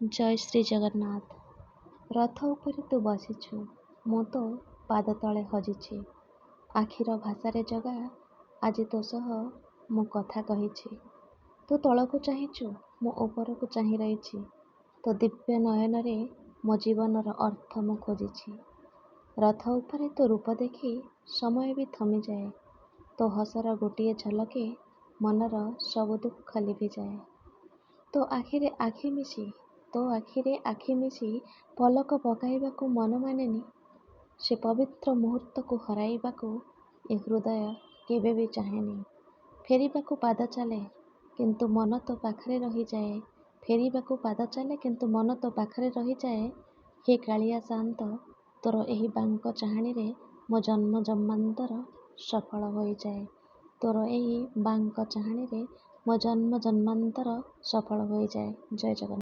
ଜୟ ଶ୍ରୀ ଜଗନ୍ନାଥ। ରଥ ଉପରେ ତୁ ବସିଛୁ, ମୁଁ ତୋ ପାଦ ତଳେ ହଜିଛି। ଆଖିର ଭାଷାରେ ଜଗା, ଆଜି ତୋ ସହ ମୁଁ କଥା କହିଛି। ତୁ ତଳକୁ ଚାହିଁଛୁ, ମୁଁ ଉପରକୁ ଚାହିଁ ରହିଛି। ତୋ ଦିବ୍ୟ ନୟନରେ ମୋ ଜୀବନର ଅର୍ଥ ମୁଁ ଖୋଜିଛି। ରଥ ଉପରେ ତୋ ରୂପ ଦେଖି ସମୟ ବି ଥମିଯାଏ। ତୋ ହସର ଗୋଟିଏ ଝଲକେ ମନର ସବୁ ଦୁଃଖ ଲିଭିଯାଏ। ତୋ ଆଖିରେ ଆଖି ମିଶି, ତୋ ଆଖିରେ ଆଖି ମିଶି ପଲକ ପକାଇବାକୁ ମନ ମାନେନି। ସେ ପବିତ୍ର ମୁହୂର୍ତ୍ତକୁ ହରାଇବାକୁ ଏ ହୃଦୟ କେବେ ବି ଚାହେଁନି। ଫେରିବାକୁ ପାଦ ଚାଲେ, କିନ୍ତୁ ମନ ତୋ ପାଖରେ ରହିଯାଏ। ଫେରିବାକୁ ପାଦ ଚାଲେ, କିନ୍ତୁ ମନ ତୋ ପାଖରେ ରହିଯାଏ। ହେ କାଳିଆ ସାଆନ୍ତ, ତୋର ଏହି ବାଙ୍କ ଚାହାଣୀରେ ମୋ ଜନ୍ମ ଜନ୍ମାନ୍ତର ସଫଳ ହୋଇଯାଏ। ତୋର ଏହି ବାଙ୍କ ଚାହାଣୀରେ ମୋ ଜନ୍ମ ଜନ୍ମାନ୍ତର ସଫଳ ହୋଇଯାଏ। ଜୟ ଜଗନ୍ନାଥ।